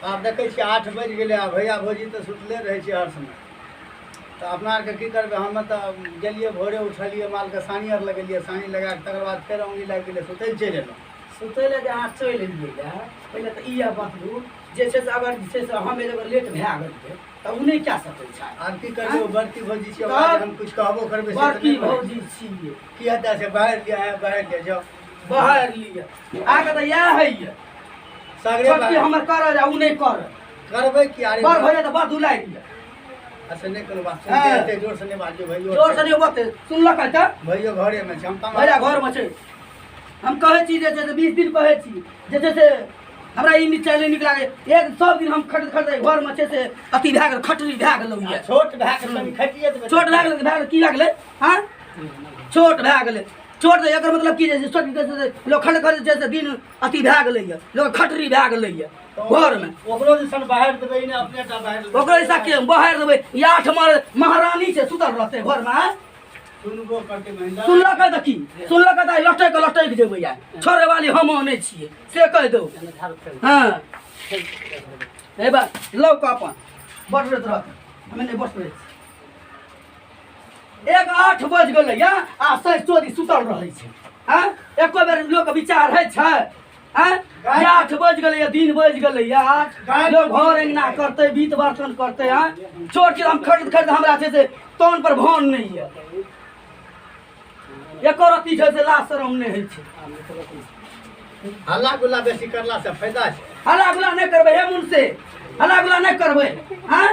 आब देखै छियै 8 बजि गेलै आ भैया भौजी तऽ सुतले रहै छै हर समय। तऽ अपना आरके की करबै, हमे तऽ गेलियै भोरे उठलियै, मालके सानी आर लगेलियै, सानी लगा कऽ तकर बाद फेर औंगी लागि गेलै, सुतै लए चलि एलहुँ। सुतै लए जे अहाँ चलि एलियै यऽ, पहिले तऽ ई बतबू जे छै से अगर जे छै से हम अगर लेट भए गेलियै तऽ ओ नहि कए सकै छै। आब की करबै, ओ बड़की भौजी छियै, ओकरा जे हम किछु कहबो करबै से तऽ बड़की नहि मानै। भौजी छियै। की हेतै से बाहर लिअ, हे बाहर लिअ, जाउ बाहर लिअ। अहाँके तऽ इएह होइए सगरे छोटकी बाहर। हमर करऽ जा, ओ नहि करऽ। करबै की अरे बड़ भऽ जाए तऽ बड़ दुलारि लिअ। अच्छा नहि कोनो बात, हँ। सुनते एते जोर से नहि बाजियौ भैयो। जोर से नहि बते सुनलक तऽ भैयो घरेमे छै, हम तऽ भैया घरमे छै। हम कहै छी जे छै से 20 दिन कहै छी जे छै से हमरा ई नीक चाही, नीक लागै। एक सब दिन हम खटैत खटैत घरमे छै से अथी भए गेल, खटरी भए गेलहुँ यऽ। छोट भए के कनि खटिए देबै। छोट भए गेलै तऽ भए गेलै, की भए गेलै? हँ, छोट भए गेलै, छोट तऽ एकर मतलब की जे छै छोट जे छै से लोक खट खट जे छै से दिन अथी भए गेलैए, लोक खटरी भए गेलैए घरमे। ओकरो दिसन बाहर देबै ने, अपने टा बाहर देबै। ओकरो हिस्सा के बाहर देबै? ई आठ मार महारानी छै, सुतल रहतै घरमे? आँय? सुनबो करतै महिला। सुनलक तऽ की सुनलक तऽ लटकि लटकि जेबै, आइ छोड़े वाली हम नहि छियै से कहि दौ। हँ, हे बा लौ कऽ अपन बटरैत रहत, हमे नहि बटरै छी। एक 8 बजि गेलै या आ सैस चोरी सुतल रहै छै। आँय, एको बेर लोकके विचार होइ छै? आँय, 8 बजि गेलैया, दिन बजि गेलैया 8, लोक घर अङ्गना करतै, बीत बर्तन करतै। आँय, छोट छियै हम, खरीद खरीद हमरा छै से तन पर भान नहि यऽ, एको रत्ती छै से लाज शरम नहि होइ छै। हल्ला गुल्ला बेसी करला से फायदा छै? हल्ला गुल्ला नहि करबै हे मुन से, हल्ला गुल्ला नहि करबै। आँय,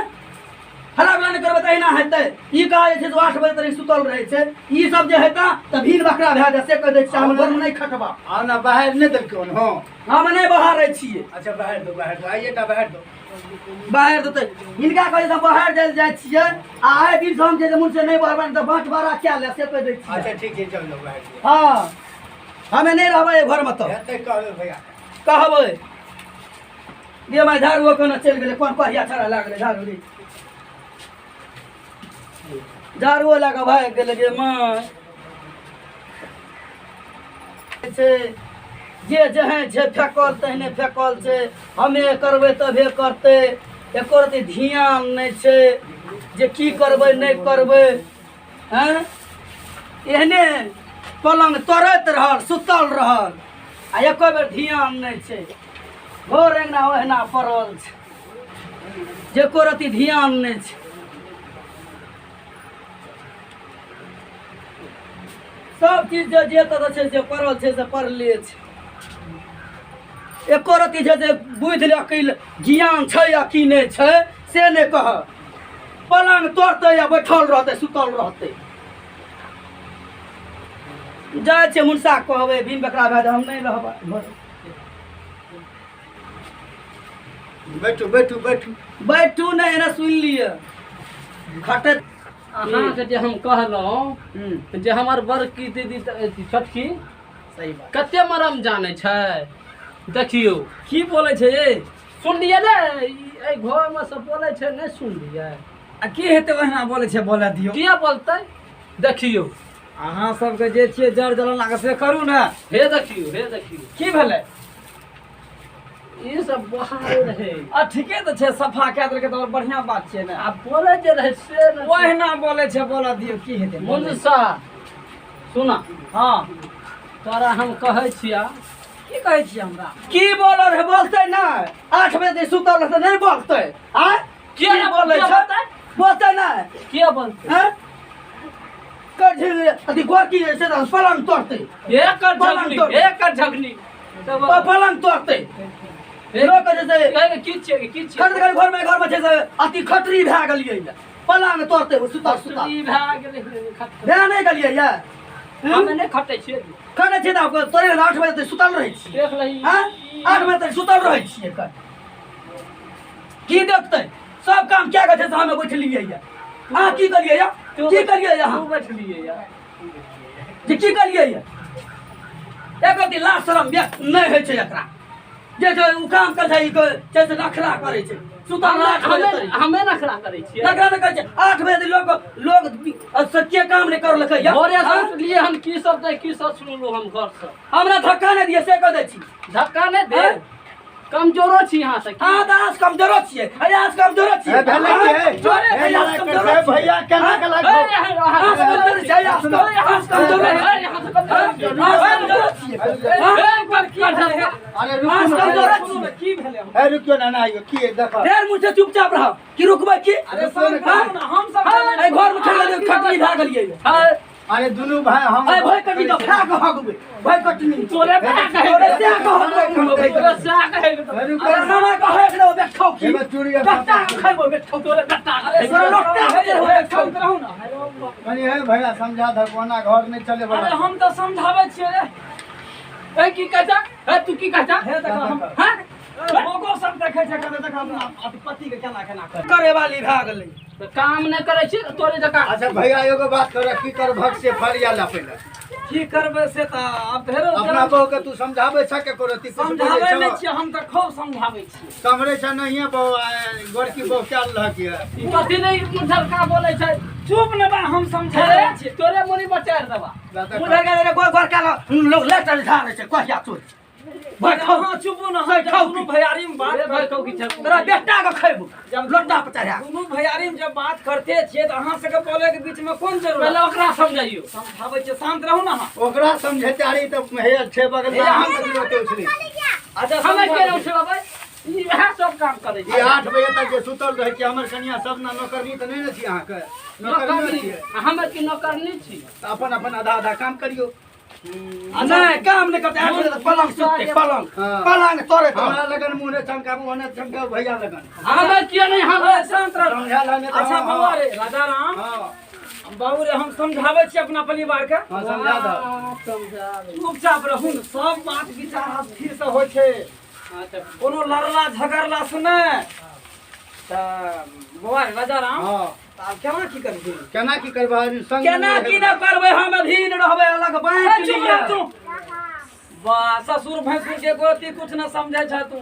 हल्ला गुल्ला नहि करबै तऽ एहिना हेतै। ई कहै छै जे 8 बजे तक सुतल रहै छै, ई सब जे हेतै तऽ भीड़ बकरा भए जायत से कहि दै छियै। हम घरमे नहि खटबा। आ ना बाहर नहि देलकै हँ? हम नहि बाहर छियै। अच्छा बाहर दो, बाहर दो, आइए टा बाहर दो। बाहर देतै हिनका कहै छै बाहर जाइ जाइ छियै आ आइ दिन हम जे मुन से नहि बहरबै तऽ बँटवारा कए ले से कहि दै छियै। अच्छा ठीक छै, चल जाओ बाहर दिअ। हँ, हमे नहि रहबै एहि घरमे तऽ हेतै कहबै भैया। कहबै गे माय, झाड़ू कोना चलि गेलै, कोन कहिया छड़ा लागलै झाड़ू रे, झाड़ुओ लए कऽ भागि गेलै गे माय। छै जे जेहन छै फेकल तेहने फेकल छै, हमे करबै तभे करतै, एको रत्ती ध्यान नहि छै जे की करबै नहि करबै। हँ, एहने पलङ्ग तोड़ैत रहल, सुतल रहल आ एको बेर ध्यान नहि छै। घर अङ्गना ओहिना पड़ल छै, जे एको रत्ती ध्यान नहि छै। सब चीज जे जे तरह छै से पड़ल छै से पड़ले छै, एको रत्ती छै जे बुद्धि अकिल ज्ञान छै या की नहि छै से नहि कह। पलङ्ग तोड़तै या बैठल रहतै, सुतल रहतै। जाइ छै मुनसा कहबै बिन बकरा भए हम नहि रहबै घर। बैठू बैठू बैठू। बैठू नहि, एना सुनि लिअ खटैत। अहाँके जे हम कहलहुँ जे हमर बड़की दीदी अथी छोटकी सही बात कते मरम जानै छै, देखियौ की बोलै छै ये। सुनलियै ने एहि घरमे सब बोलै छै, नहि सुनलियै? आ की हेतै, ओहिना बोलै छै, बोलऽ दियौ। किया बोलतै? देखियौ अहाँ सबके जे छियै जड़ जलन लागल से करू ने। हे देखियौ, हे देखियौ की भेलै? ई सब बहारे रहै। आ ठीके तऽ छै, सफा कए देलकै तऽ और बढ़िआँ बात छियै ने। आ बोलै जे रहै से ने ओहिना बोलै छै, बोलऽ दियौ, की हेतै? मुनसा सुना। हँ, तोरा हम कहै छिया। की कहै छियै हमरा? की बोलऽ रहै? बोलतै नहि, 8 बजे तक सुतल रहतै, नहि बोलतै। आँय, किया की नहि बोलै किया छै? बोलतै? बोलतै नहि। किया बोलतै? आँय, कर अथी गोरकी जे छै ने, पलङ्ग तोड़तै। एकर पलङ्ग झगनी तोड़तै। एकर झगनी पलङ्ग तोड़तै लोक जे छै। की छियै, की छियै? खट खट घरमे घरमे छै से अथी खटरी भए गेलियै ये, पलङ्ग तोड़तै ओ सुतल सुतल। खटरी भए गेलै। भए नहि गेलियै ये? हमे नहि खटै छियै। खटै छियै तऽ तोरे 8 बजे तक सुतल रहै छियै। देख लही। आँय, 8 बजे तक सुतल रहै छियै, एकर की देखतै? सब काम क्या के छै से हमे बैठलियै ये। अहाँ की करियै ये? की करियै अहाँ? तू बैठलियै ये जे की करियै ये? एको दिन लाज शरम नहि होइ छै एकरा, जे छै ओ काम करै छै, ई छै से नखरा करै छै। सुतल 8 बजे तक। हमे नखरा करै छियै? नखरा नहि करै छै। 8 बजे लोक लोक से के काम नहि करलकै ये? भोरे से आँय? उठलियै हम, की सब दै की सब सुनलहुँ हम घर से। हमरा धक्का नहि दिअ से कह दै छी। धक्का नहि दे। आँय? कमजोरो छी अहाँ से की? अहाँ तऽ अहाँ कमजोरो छियै, अरे अहाँ कमजोरो छियै। ए, भेलै की, हे? जोरे हे, भैया लड़ाइ कमजोरो करतै, छियै। भैया केना के ए, लागो अहाँ अहाँ कमजोर छियै, अहाँ कमजोर छियै। अहाँ से कमजोर छियै। अहाँ कमजोर छियै। ए, की भेलै? अरे रुकू अहाँ ने। कमजोर छियै। की भेलै? ए, रुकियो ना, ना आइयो की देखो। फेर मुँह से चुपचाप रह की रुकबै की? अरे शांत रहू ना, हम सब एहि घर में खेल खटनी भए गेलियै। हाँ, अरे दुनू भाई हम अरे भय कटनी तऽ फैक हगबै, भय कटनी तोरे भए कहै तोरे से कहबै, तोरे से कहै ए, रुको। अरे नाना कहै के देबो बेठौ की। एगो चूड़ी आ- बेटा के खैबो बेठौ। तोरे बेटा अरे तोरा लोटा शांत के रहू, शांत रहू ना। कनी हे भैया समझा दहक, ओना घर नहि चले वाला। अरे हम तऽ समझाबै छियै रे। ए की कहै छ? ए तू की कहै छ? हे देखो हम हाँ? लोगो सब देखै छै, कहतै देख अपना अथी पति के केना केना करे। करे वाली भए गेलै। तऽ काम नहि करै छी तोरे जकाँ। अच्छा भैया एगो बात कर, की करबहक से फरिया ला पहिले। की करबै से तऽ आब फेरो अपना बहू के तू समझाबै छ के करो? समझाबै नहि छियै हम, तऽ खूब समझाबै छियै। समझै छ नहिये बहू, गोरकी बहू क्या लहक ये? ई कथी नहि मुझलका बोलै छै? चुप ने बा, हम समझाबै छियै। तोरे मुनि बचारि देबा। मुझे के रे गोर गोर का लोग ले चल झाड़े छै कहिया चोर भाई खाओ। अहाँ चुपू ने, हम जब दुनू भैयारी में बात अरे भाई कहू की छै? तोरा बेटा के खैबो जब लोटा पर चढ़ा। दुनू भैयारी में जब बात करते छियै तऽ अहाँ सबके बोले के बीच में कोन जरूरत? पहिले ओकरा समझाइयो। समझाबै छियै, शांत रहू ने अहाँ। ओकरा समझेते आरी तऽ हे छै बगल में, अहाँ कथी ओते उछली? अच्छा हमे समझा केना उठेबै? ई इएह सब काम करै ई छै। 8 बजे तक जे सुतल रहै छी, हमर कनिया सब ना नौकरनी तऽ नहि ने छी अहाँके? नौकरनी नौकरनी छियै। हमे की नौकरनी छी? तऽ अपन अपन आधा आधा काम करियौ। नहीं काम नहीं करते, 8 बजे तक पलंग सुतते, पलंग हाँ। पलंग तोड़े तो। हमरा लगन मुँह नहि चमकाबू, ओने चमकाबू भैया लगन। हमे किया नहीं हम अरे शांत रहू। समझा ला नहि तऽ अच्छा हाँ, बौआ रे राजा राम, हाँ बाबू रे, हम समझाबै छी अपना परिवार के। हाँ समझा दह। समझाबै। चुपचाप रहू ने, सब बात विचार स्थिर से होइ छै, कोनो लड़ला झगड़ला से नहि। तऽ बौआ रे राजा राम, हाँ तऽ आब केना की करबी? केना की करबै संग? केना की ना करबै, हम अधीन रहबै, अलग ए, बाँटि चुप लिअ। रह तू। वाह, ससुर भैंसुर के एको रत्ती कुछ न समझै छ तू।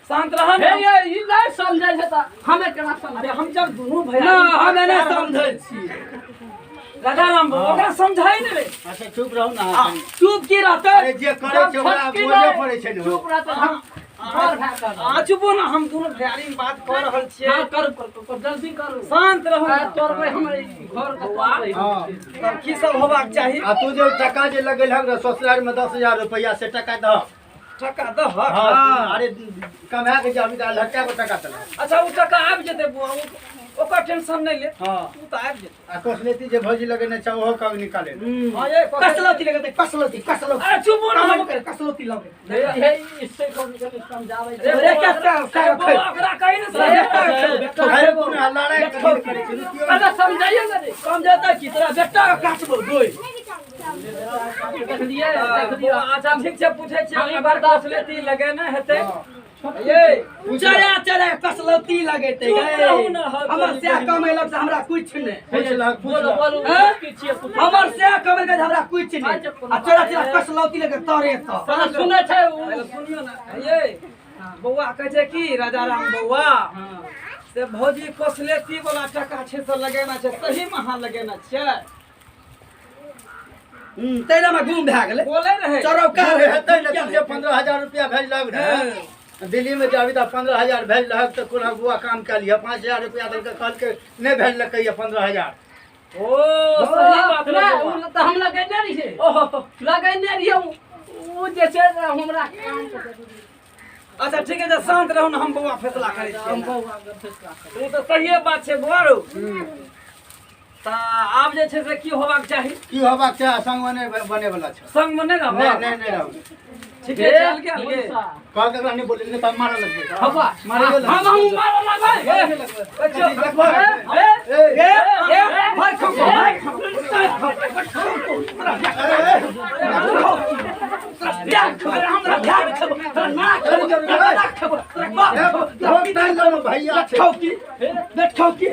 शांत रह हे ने। ये ई नहि समझै छै तऽ हमे केना अरे समझै? हम जब दुनू भैया ना हमे नहीं समझै छी। राजा राम बाबू, ओकरा समझाइ ने रे। अच्छा चुप रहू ने अहाँ कनी। चुप की रहतै? अरे जे करै छै ओकरा छोटकी बोझे नहि। पड़ै छै ने हो। चुप रहतै हम घर भए कऽ रहब। अहाँ चुपो ने, हम दुनू भैयारी में बात कऽ रहल छियै। हाँ करू करू करू, जल्दी करू। शांत रहू आ, ने। तोड़बै हमर ई घर के तोड़बै। हाँ तब की सब होबाक चाही? आ तू जे टका जे लगेलहक रह ससुराल में 10,000 रुपया, से टका दह। टका दहक? हाँ, अरे कमा के जे अभी लटका के टका देलक। अच्छा ओ टका आबि जेतै बुआ, ओकर टेंशन नहि ले। हाँ ओ तऽ आबि जेतै। आ कसलेती जे भौजी लगेने छै ओहो कब निकाले? हाँ ये कसलौती लगेतै, कसलौती कसलौती। अरे चुपो ने हम हम करे कसलौती लगे। हे हे ई से कम समझाबै छै। रे क्या अरे बौआ, ओकरा कही ने समझा। अरे कोनो लड़ाई कथी करै छै? रुकियौ ने। अरे समझाइयो ने रे। समझेतै की? तोरा बेटा के काटबो दोइ। देखलियै देखलियै। बौआ, अच्छा ठीक छै, पूछै छियै हम ई अगर बर्दाश्त कसलेती लगेने हेतै ये चढ़ा चढ़ा कसलौती लगेतै चुप गै। रहू ने, हर हमर गोली सएह कमेलक से हमरा कुछ नहि। पूछ लहक, पूछ बोलो लहक। बोलो हैं? की छियै पूछो। हमर सएह कमेलक से हमरा कुछ नहि, आ चोरा चोरा कसलौती लगे तोरे तऽ। साला सुनै छै उ। पहिले सुनियो ने ये बौआ, कहै छै की राजा राम बौआ से भौजी कसलेती वाला टका छै से लगेना छै, सही में अहाँ लगेना छियै? तैना में गुम भए गेलै। बोले रहै चरौका अरे हेतै ने, तू जे 15,000 रुपया भेजलक रहे दिल्ली में, जे अभी तक 15,000 भेजलक तऽ कोना बुआ काम कए लिअ। 5,000 रुपया देलकै, कहलकै नहि भेजलकै ये 15,000। ओ सही बात रे नहि, बौआ। उ तऽ हम लगेने रहियै। ओहो लगेने रहियै उ जे छै ने हमरा काम अच्छा ठीक है, शांत रहू ने, हम बौआ फैसला करै छियै। हम बौआ के फैसला करबै। ओ तऽ सहिए बात छै बौआ रौ। तऽ आब जे छै से की होबाक चाही? की होबाक चाही? संग नहि बने वाला छै। संग मे नहि रहब? नहि नहि नहि रहब। ठीके छै, अलगे अलगे। मुनसा। कहलकै एकरा नहि बोले, नहि तऽ मारऽ लगबै। हवा मारैयो लगबै। हम हम मारऽ लगबै। देखबो। हे, ए, ए ए भाई खो भाई खो, हमरा ध्यान खबो, तोरा ना खबो, तोरा ना खबो, तोरा बाप खबो, तोरा भोग तानि लेलहुँ भैया छै। बैठो की, बैठो की,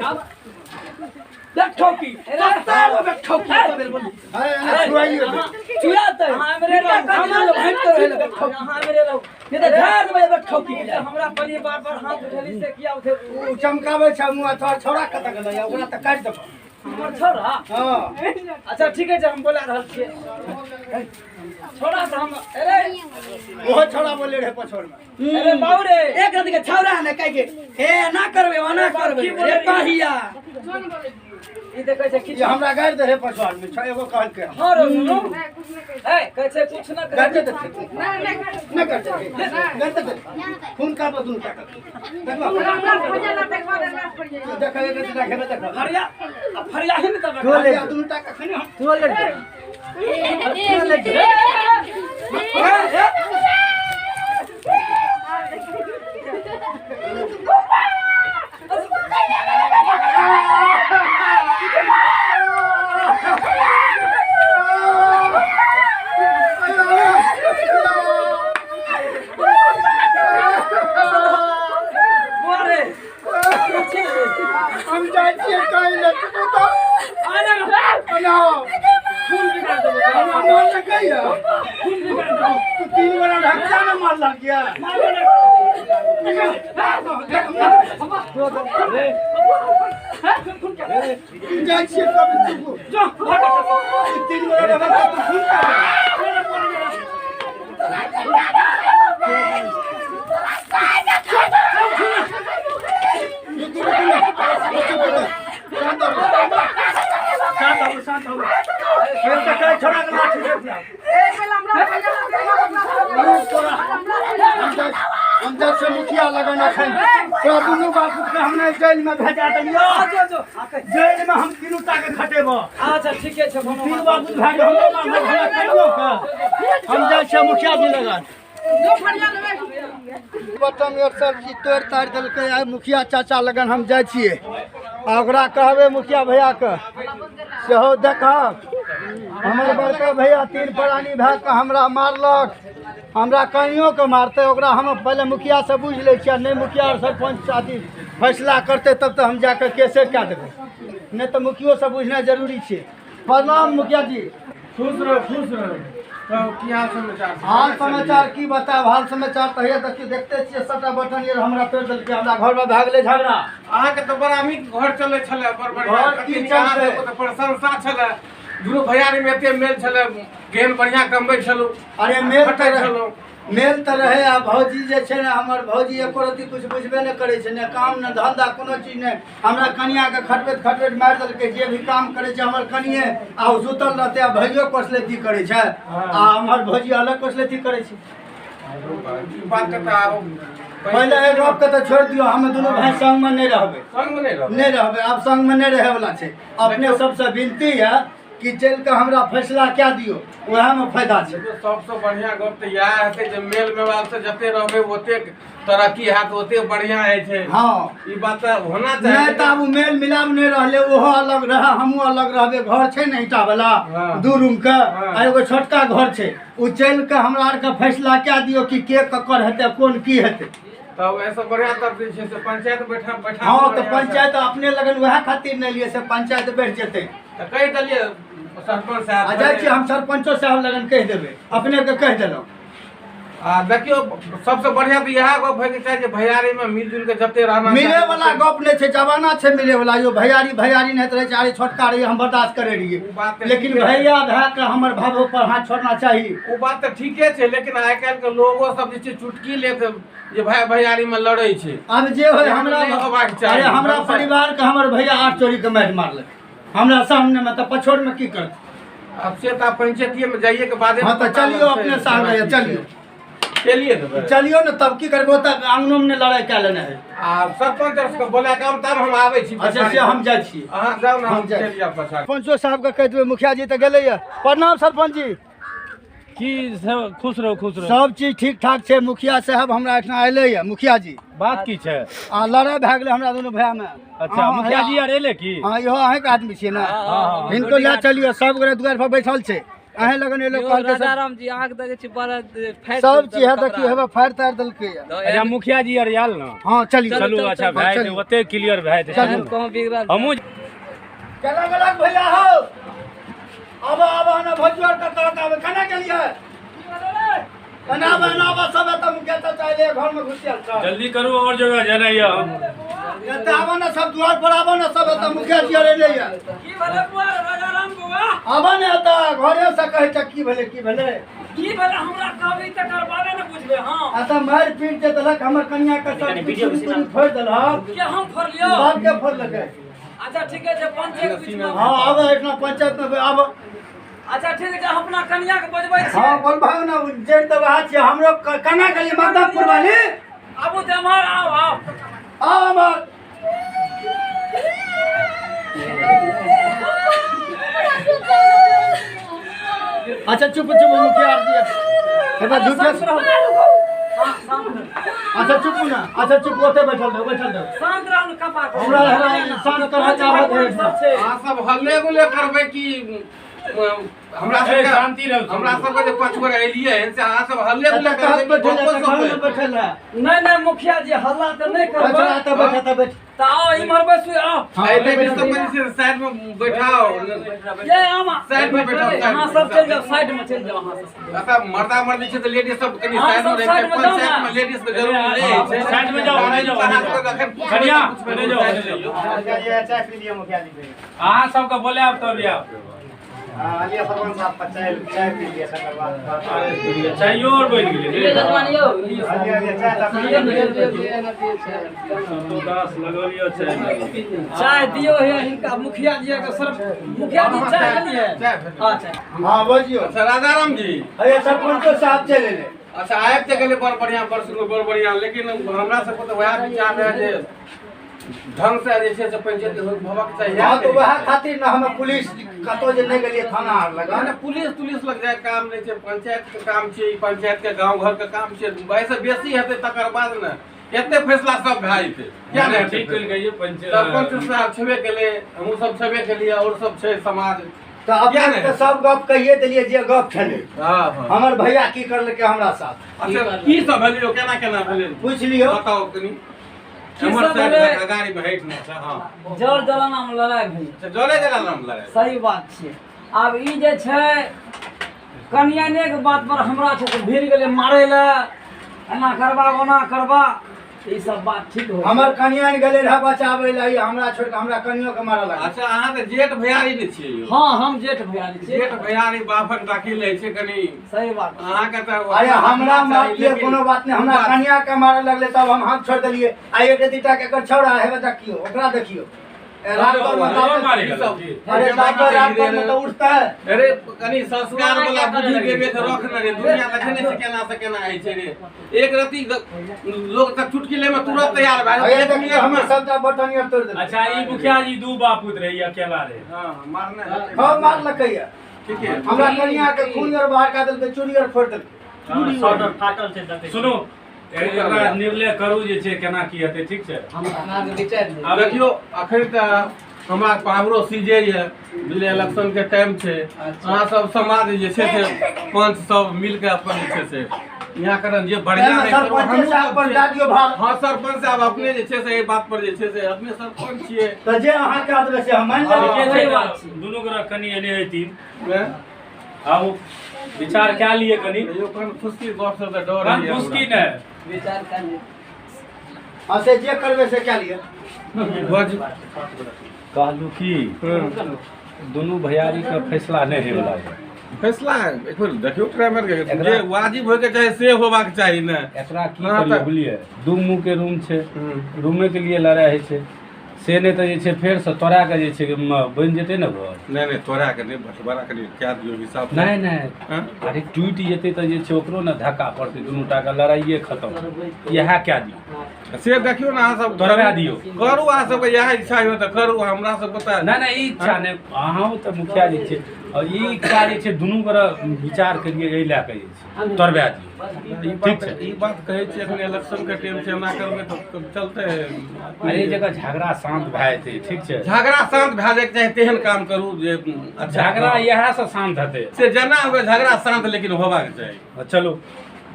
बैठो की, सस्ता बैठो की अरे एना छुआइयो दे। चुराते अहाँ मेरे रहू। हमरा भेंट कर रहले बैठो की। अहाँ मेरे रहू। नहीं तऽ झाड़ देबै बैठो की। हमरा परिवार पर हाथ उठेली से किया उठे? ओ चमकाबै छै मुँह, तोहर छौड़ा कतऽ गेलै? ओकरा तऽ काटि देबौ। हमर छोरा? हां। अच्छा ठीके छै, हम बोला रहल छियै छोरा से हम। अरे ओहो छोरा बोले रहे पछोर में। अरे बाबू रे, एक रति के छौरा ने कह के हे ना करबे ओना करबे रे पाहिया। ई देखै छै ये किछु हमरा गारि दे रहे पछोर में, एगो कहलकै। हां रो सुनू, ए कहै छै कुछ ना गारि कहै। दे नहीं करते, गारि दे खून का बदून का देखो देखो एक रति देखे देखो फरिया फरिया ही ने तब फरिया दुनू टाका खने हम तू लड़ तू लड़। बुआ रे हम जाइ छियै कहै लए तू तऽ अरे बनाओ खून बिगाड़ देबो। हमरा मार सकैया? खून बिगाड़ देबो। तू तीन गोरा ढक्का ने मारलक या? तू जाइ छियै कब तू जो भाग। तीन गोरा ढक्का तू खून कर। रुकू रुकू ना, रुकू रुकू, शांत हो शांत हो शांत हो। फिर तो कहीं छोड़ा के लाठी दे दिया। हम जाइ छियै मुखिया लगन एखन। तोरा दुनू बाप के हमने जेल में भेजा देलियो। जो जो जेल में हम तीनू टा के खटेबो। अच्छा ठीके छै। तीन बाबू भए गेल हमरो मारलक, हमरा कहियो के। हम जाइ छियै मुखिया जी लगन। बटम यार सब चीज तोड़ि ताड़ि देलकै। आइ मुखिया चाचा लगन हम जाइ छियै आ ओकरा कहबै मुखिया भैया के सेहो देखब हमर बड़का भैया तीन प्राणी भए कऽ हमरा मारलक, हमरा कहियो के मारतै। ओकरा हम पहिले मुखिया से बुझि लै छियै, नहि मुखिया आओर सरपञ्च अथी फैसला करतै तब तऽ हम जाकऽ केसे कए देबै, नहि तऽ मुखियो से बुझनाइ जरूरी छै। प्रणाम मुखिया जी। खुश रहो खुश रहो। कहू की हाल समाचार? हाल समाचार की बताब, हाल समाचार तऽ हैया देखियौ, देखते छियै सबटा बटन यार हमरा तोड़ि देलकै। हमरा घरमे भए गेलै झगड़ा। अहाँके तऽ बड़ा नीक घर चलै छलै, बड़ बढ़िआँ। घर की कतेक अहाँ चलतै? सबके तऽ प्रशंसा छलै, दुनू भैयारी में एते मेल छलै, केहन बढ़िआँ कमबै छलहुँ। अरे मेल तऽ खटै रहे, छलहुँ। मेल तऽ रहे। आ भौजी जे छै ने, हमर भौजी एको रत्ती किछु बुझबे नहि करै छै, ने काम ने धंधा कोनो चीज नहि। हमरा कनियाके खटबैत खटबैत मारि देलकै। जे भी काम करै छै हमर कनिये, आ ओ सुतल रहतै आ भैयो कोसलेती करै छै आ हमर भौजी अलग कोसलेती करै छै। ई बात के तऽ आब पहिले एहि गपके तऽ छोड़ि दियौ, हम दुनू भाय संगमे नहि रहबै। संगमे नहि रहबै? नहि रहबै, आब संगमे नहि रहैवला छै। अपने सबसँ विनती यऽ कि चलि कऽ हमरा फैसला कए दियौ, उएहमे फायदा छै। देखियौ सबसँ बढ़िआँ गप तऽ इएह हेतै जे मेल मेवाल से जते रहबै ओतेक तरक्की हैत, ओतेक बढ़िआँ होइ छै। हँ ई बात तऽ होना चाही। नहि तऽ आब मेल मिलाप नहि रहलै, ओहो अलग रहै हमहूँ अलग रहबै। घर छै ने ईटा वाला दू रूम के आ एगो छोटका घर छै, ओ चलि कऽ हमरा आरके फैसला कए दियौ कि के ककर हेतै, कोन की हेतै। तब एहिसँ बढ़िआँ तब जे छै से पंचायत बैठा बैठा। हँ तऽ पंचायत अपने लगन उएह खातिर नहि लिए से पंचायत बैठ जेतै। तऽ कहि देलियै सरपञ्च साहब? आ जाइ छियै हम सरपञ्चो साहब लगन कहि देबै, अपनेके कहि देलहुँ। आ देखियौ सबसँ बढ़िआँ तऽ इएह गप होइके चाही जे भैयारीमे मिलजुल के जते रहना चाही। मिले वाला गप नहि छै, जमाना छै मिले वाला। यो भैयारी भैयारी नहि रहै छै। अरे छोटका रहियै हम बर्दाश्त करै रहियै, ओ बात तऽ लेकिन ठीके छै। भैया भए कऽ हमर भावो पर हाथ छोड़ना चाही। ओ बात तऽ ठीके छै, लेकिन आइ काल्हिके लोगो सब जे छै चुटकी लेत जे भाय भैयारीमे लड़ै छै। आब जे होय एहन हमरा नहि होबाक चाही। अरे हमरा परिवार के हमर भैया 8 चोरी के मारि मारलक हमरा सामने में, तऽ पछोड़ में की करतै? आब से तऽ पंचायतीये में जाइए के बादे। हाँ तऽ चलियौ अपने साथ रहियै, चलियौ चलिए देबै। चलियौ ने तब की करबै, ओतऽ आंगनो में लड़ाइ कए लेने है। आ सरपञ्च आर सबके बोला के आउ तब हम आबै छी। अच्छा से हम जाइ छी। अहाँ जाउ ने, हम हम जाइ चलि जायब पछाड़ी। सरपञ्चो साहब के कहि देबै, मुखिया जी तऽ गेलैया। प्रणाम सरपञ्च जी। की सब? खुश रहो खुश रहो। सब चीज ठीक ठाक छै। मुखिया साहब हमरा एहिठाम अयलैया मुखिया जी। बात की छै? आ लड़ाइ भए गेलै हमरा दुनू भाय में। अच्छा मुखिया जी आर एले की? हाँ इहो अहाँके आदमी छियै ने? हाँ। हिनको लए चलियौ, सब गोरे दुआरि पर बैठल छै। अहें लगन एलो कहलकै राजा राम जी अहाँके देखै छी बड़ा फाड़ि सब चीज है देखियौ, हेबे फाड़ि ताड़ि देलकै। अच्छा मुखिया जी आर आयल ने? हाँ चलियौ चलू। अच्छा भए जेतै, ओते क्लियर भए जेतै। चलू। कहूँ बिगड़ल हमहूँ केना गेलक भैया हो? आब आब ना भजुआर का तरफ आबे, केना गेलियै? केना आबे ना आबे सब एतऽ मुखिया चाचा अयलै घर में घुसियल छै। जल्दी करू, और जगह जेनाइ यऽ हम। एतऽ आबऽ ने सब द्वार पर आबऽ ने सब एतऽ मुखिया जी आर एलै या की भेलै बुआ राजा राम बुआ आबऽ ने एतऽ घरे से कहै छै की भेलै की भेलै की भेलै हमरा कहबी तकर बादे ने बुझबै। हां एतऽ मारि पीट जे देलक हमर कनिया के सब चूड़ी फोड़ि देलक। के हम फोड़लियौ? बाप के फोड़लकै। अच्छा ठीके छै पंचायत बीच में। हां आबऽ एहिठिना पंचायत में आबऽ। अच्छा ठीक छै हम अपना कनिया के बजबै छी। हां बोलबाउ ने जड़ तऽ वएह छियै हमरो कना गेलियै मकदमपुर वाली। आबू तऽ एम्हर आउ आउ आउ एम्हर। अच्छा चुप चुप मुखिया जी एकरा झूठे अच्छा चुप ना। अच्छा चुप ओते बैठल रहो बैठल रहो शांत रहू कपा हमरा शांत करऽ चाहत है। अहाँ सब हल्ले गुल्ले करबै कि हमरा सबके शांति रहू। हमरा सबके जे 5 गोरे एलियै से अहाँ सब हल्ले गुल्ले करबै कि गप्पो बैठल है? नहीं नहीं मुखिया जी हल्ला तऽ नहि करबै। अच्छा बैठ तऽ बैठ तऽ आओ इम्हर बैसू आओ। लेडीज सब कनि साइड में बैठाओ। ये आमा साइड में बैठाओ। अहाँ सब चलि जाओ साइड में चलि जाओ अहाँ सब। अच्छा मर्दा मर्दी छै तऽ लेडीज सब कनि साइड में रहै छै। पंचायत में लेडीज के जरूरी नहि छै। साइड में जाओ नहीं जाओ कनिया नहीं जाओ। चाय पी लिअ मुखिया जी। अहाँ सबके बोलायब तब आयब। आलिया सरपंच साहब चाय चाय पी लिअ तकर बाद चाइयो और बनि गेलै। चाय दियो है हिनका मुखिया जी के सर। मुखिया जी चाय लेलियै? अच्छा हां बजियो। अच्छा राजाराम जी अरे सरपंच साहब चलि एलै। अच्छा आबि तऽ गेलै बड़ बढ़िया बड़ सुन्दर बड़ बढ़िया लेकिन हमरा सबके तऽ वएह विचार रहै जे ढंग से जे छै से पंचायत होबाक चाही। हां तऽ वएह खातिर ने हम पुलिस कतौ जे नहि गेलियै थाना आर लग। ने पुलिस तुलिस लग जाय काम नहि छै। पंचायत के काम छै। पंचायत के गांव घर के काम छै। एहिसँ बेसी हेतै तकर बाद ने एते फैसला सब भए जेतै। किया नहि ठीक केलकै पंचायत सरपंच साहब छेबे केलै हमहूँ सब छेबे केलियै और सब छै समाज। तऽ अपने तऽ सब गप कहिए देलियै जे गप छलै। हमर भैया की करलकै हमरा साथ। अच्छा की सब भेलै यौ केना केना भेलै पूछि लियौ बताउ कनि। जल जलाना में लड़ाइ भेलै। अच्छा जले जलाना में लड़ाइ सही बात छै। आब ई जे छै कनियाने के बात पर हमरा छै से भिड़ गेलै मारै लए एना करबा ओना करबा ई सब बात ठीक हो। हमर कनियान गेलै रहए बचाबै लए हमरा छोड़ि कऽ हमरा कनियो के मारऽ लागल। अच्छा अहाँ तऽ जेठ भैयारी ने छियै यौ? हाँ हम जेठ भैयारी छियै। जेठ भैयारी बापक दाखिल रहै छै कनि। सही बात अहाँके तऽ अरे हमरा मारतियै कोनो बात नहि हमरा कनिया के मारऽ लगलै तब हम हाथ छोड़ि देलियै। आ एक दीटा के एकर छौड़ा हेबे देखियौ ओकरा देखियौ अरे उठता है। अरे कनि संस्कार वाला बुद्धि विवेक रख ने रे। दुनिया देखने से केना से केना होइ छै रे। एक रति लोग तक चुटकी ले में तुरंत तैयार भए जाइ। हमर सबटा बटन आर तोड़ि देलकै। अच्छा ई मुखिया जी दू बापूत रही अकेला रहे। हां मारने हां मारलकै ठीक है। हमरा कनिया के खून आर बाहर कऽ देलकै चूड़ी आर फोड़ि देलकै। चूड़ी फाटल छै। सुनू एकरा निर्णय करू जे छै केना की हेतै ठीक छै। आब देखियौ अखन तऽ हमरा पावरो सीजे ये बुझलियै इलेक्शन के टाइम छै। अहाँ सब समाज जे छै से पंच सब मिल के अपन जे छै से यहाँ करन जे बढ़िया सरपंच साहब पर दए दियौ भार। हां सरपंच साहब अपने जे छै से एहि बात पर जे छै से अपने सरपंच छियै तऽ जे अहाँ कह देबै से हम मानि लेबै। दुनू गोरा कनि एने हेथिन आब विचार कए लिए कनि। कन फुसकी गप से तऽ डर होइए। फुसकी नहि विचार कए लिए। हां से जे करबै से कए लिए। कहलू की दुनू भैयारी के फैसला नहि होय वाला। फैसला एक बेर देखियौ ड्राइवर के जे वाजिब होय के चाही से होबाक चाही ने। एकरा की करियै बुझलियै दू मुँह के रूम छै रूमे के लिए लड़ाइ होइ छै से नहि तऽ जे छै फेरसँ तोड़ा के जे छै बनि जेतै ने घर। नहि नहि तोड़ा के नहि बटवारा कनि कए दियौ हिसाब। नहि नहि अरे टूटि जेतै तऽ जे छै ओकरो ने धक्का पड़तै दुनू टाके लड़ाइए खतम। इएह कए दियौ से देखियौ ने अहाँ सब तोड़बा दियौ करू। अहाँ सबके इएह इच्छा हो तऽ करू हमरा सबके तऽ नहि नहि ई इच्छा नहि। अहाँ तऽ मुखिया जी छै और ई इच्छा जे छै दुनू गोरा विचार करियै एहि लए कऽ जे छै तोड़बा दियौ। ठीक छै ई बात कहै छियै एखन इलेक्शन के टाइम छै एना करबै तऽ चलतै। अरे जगह झगड़ा शांत भए जेतै ठीक छै। झगड़ा शांत भए जाइके चाही तेहन काम करू जे अच्छा झगड़ा इएह से शांत हेतै से जेना हुए झगड़ा शांत लेकिन होबाक चाही। चलू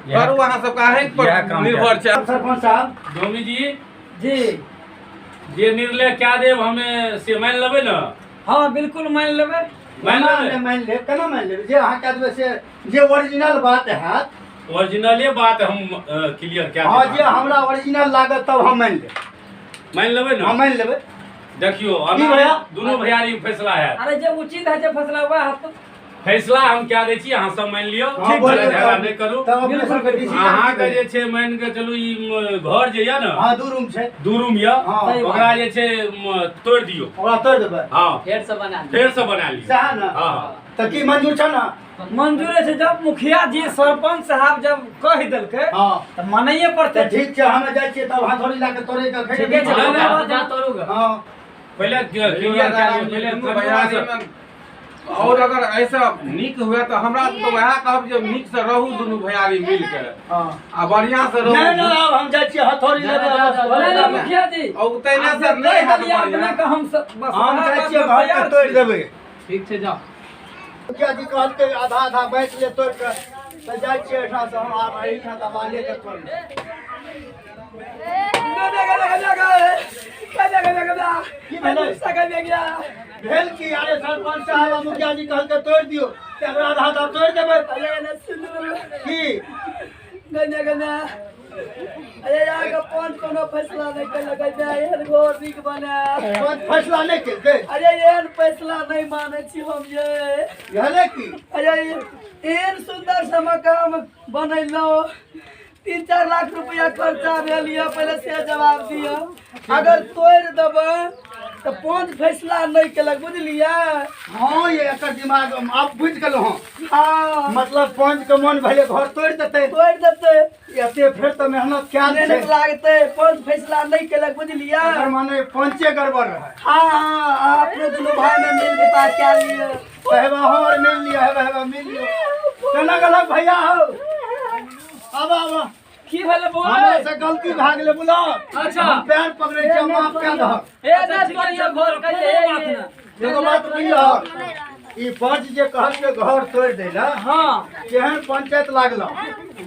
करू अहाँ सबके अहीं पर निर्भर छै। सरपंच साहब डोमी जी जी जे निर्णय कए देब हमे से मानि लेबै ने? हाँ बिल्कुल मानि लेबै। मानि लेब केना मानि लेबै जे अहाँ कए देबै से जे ओरिजिनल बात हैत ओरिजिनले बात हम क्लियर कए देब। हाँ जे हमरा ओरिजिनल लागत तब हम मानि लेब। मानि लेबै ने? हम मानि लेबै। देखियौ, की भैया? दुनू भैयारी फैसला हैत। अरे जे उचित है, जे फैसला वएह हेतौ। फैसला हम कए दै छी, अहाँ सब मानि लियौ, हँ, बोलियौ। झगड़ा नहि करू। तब अपने सबके डिसीजन अहाँके जे छै मानि के चलू ई घर जे यऽ ने, हँ, दू रूम छै। दू रूम यऽ। हँ। ओकरा जे छै तोड़ि दियौ। ओकरा तोड़ि देबै। हँ। फेर से बना लिअ। फेर से बना लियौ। सएह ने? हँ। तऽ की मंजूर छ ने? मंजूरे छै। जब मुखिया जी सरपंच साहब जब कहि देलकै तऽ मानैये पड़तै। तऽ ठीक छै, हमे जाइ छियै तब हथौड़ी लए कऽ तोड़ै के। ठीके छै। नहि, नहि। जा तोड़ू गे। हँ। पहिले क्लियर कए लियौ पहिले। दुनू भैयारीमे और अगर ऐसा नीक हुए तऽ हमरा तऽ वएह कहब जे नीक से रहू दुनू भैयारी मिल के आ बढ़िया से रहू। नहि नहि, आब हम जाइ छियै हथौड़ी लेबै। जा, जा, जा, नहि नहि, मुखिया जी, और तैना से कहि नहि हैत देलियै बढ़िया। अपने के, हम सब बस हम वएह जाइ बात छियै पर घर के तैयार तोड़ि छी। देबै। ठीक छै, जाओ। मुखिया जी कहलकै आधा आधा बाँटि ले तोड़ि कऽ, तऽ जाइ छियै एहिठाम से हम आब एहिठाम दबाले के तोड़ि की भेलै? भेल की? अरे सरपंच साहब आ मुखिया जी कहलकै तोड़ि दियौ, तऽ एकरा आधा आधा तोड़ि देबै की? अरे यहाँ पंच कोनो फैसला नहि केलक एहन घर नीक बनायब। पंच फैसला नहि केलकै? अरे एहन फैसला नहि मानै छी हम ये। भेलै की? अरे एहन सुन्दर से मकान बनेलहुँ, 3-4 लाख रुपया खर्चा भेल यऽ। पहिले से जवाब दिअ, अगर तोड़ि देबै तऽ पंच फैसला नहि केलक, बुझलियै? हँ, ये एकर दिमाग आब बुझि गेलहुँ हँ। हँ। मतलब पंच के मन भेलै घर तोड़ि देतै। तोड़ि देतै। एते फेर तऽ मेहनत कयल छै। मेहनत लागतै, पंच फैसला नहि केलक, बुझलियै? एकर माने पंचे गड़बड़ रहै। हँ, अपनो दुनू भाई में मिल विवाह कए लिअ। तऽ हेबा हम आर मिल लिअ, हेबा हेबा मिल लिअ। केना गेलक भैया हौ? आबा आबा। की भेलै बौआ? हमरा से गलती भए गेलै, बुलाओ। अच्छा। हम पैर पकड़ै छियै, माफ कए दहक। ए नहि तोड़िए घर कहिए। कोनो बात नहि। एगो बात बुझलहक, ई पंच जे कहलकै घर तोड़ि दै लए, केहन पंचायत लागल?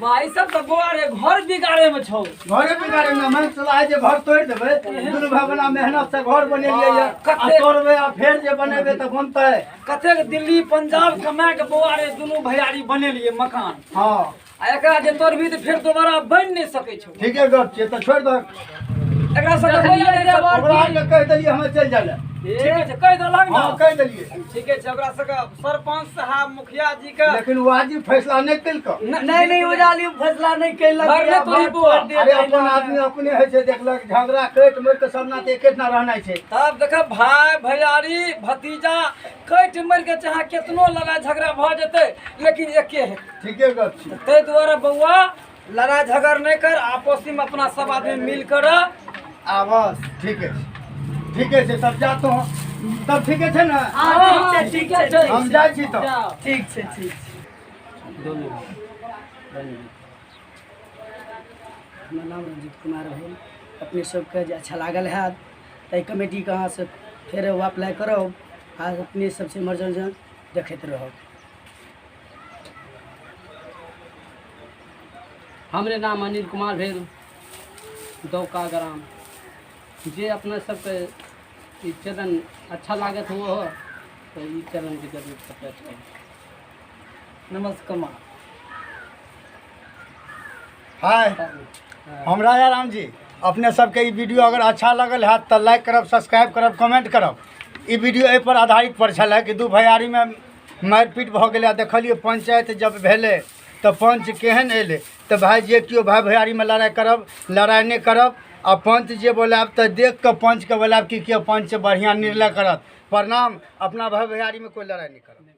वाह, ई सब तऽ बौआ रे घर बिगाड़े में छौ। घरे बिगाड़े में मन चला जे घर तोड़ि देबै, दुनू भाय बना मेहनत से घर बनेलियै ये, आ तोड़बै आ फेर जे बनेबै तऽ बनतै? कतेक दिल्ली पंजाब कमा के बौआ रे दुनू भैयारी बनेलियै मकान। आ एकरा जे तोड़बी तऽ फेर दोबारा बनि नहि सकै छौ। ठीके गप छियै, तऽ छोड़ि दहक। एकरा सबके बोलिए नहि सब। ओकरा आरके कहि देलियै हमे चलि जाइ लए। ठीके छै, कहि देलहक ने? हँ, कहि देलियै। ठीके छै, ओकरा सबके सरपंच साहब मुखिया जी के लेकिन वाजिब फैसला नहि केलकौ। नहि नहि, उजाली फैसला नहि केलक। घर नहि तोड़ी बौआ। अरे अपन आदमी अपने होइ छै, देखलक झगड़ा कटि मरि कऽ सब नाते एके ठाम रहनाइ छै। तब देख, भाय भैयारी भतीजा कटि मरि के चाहे केतनो लड़ाइ झगड़ा भऽ जेतै, लेकिन एके है। ठीके गप छै। ताहि दुआरे बौआ, लड़ाइ झगड़ नहि कर, आपसी में अपना सब आदमी मिल कर। आ बस ठीके छै, ठीके छै, तब जा तो, तब ठीके छै ने? हँ, ठीक छै, ठीक छै। हम जाइ छी तऽ। ठीक छै, ठीक छै। दोनों धन्यवाद। हमर नाम रंजीत कुमार भेल। अपने सबके जे अच्छा लागल हैत तऽ एहि कमेटीके अहाँ सब फेर अप्लाई करब आ अपने सबसँ मनोरञ्जन देखैत रहब। हमरे नाम अनिल कुमार भेल, दौका ग्राम। जे अपना सबके ई चैनल अच्छा लागत हो तऽ ई चैनलके जरूर सब्सक्राइब करू। नमस्कार। हाय, हम राजा राम जी। अपने सबके ई वीडियो अगर अच्छा लगल हैत तऽ लाइक करब, सब्सक्राइब करब, कमेंट करब। ई वीडियो एहि पर आधारित पर छलै कि दू भैयारीमे मारिपीट भऽ गेलै आ देखलियै पंचायत जब भेलै तऽ पंच केहन एलै। तऽ भाय, जे केओ भाय भैयारीमे लड़ाइ करब, लड़ाइ नहि करब आ पंच जे बोलायब तऽ देख कऽ पंचके बोलायब कि केओ पंच बढ़िआँ निर्णय करत। प्रणाम। अपना भाय भैयारीमे कोइ लड़ाइ नहि करब।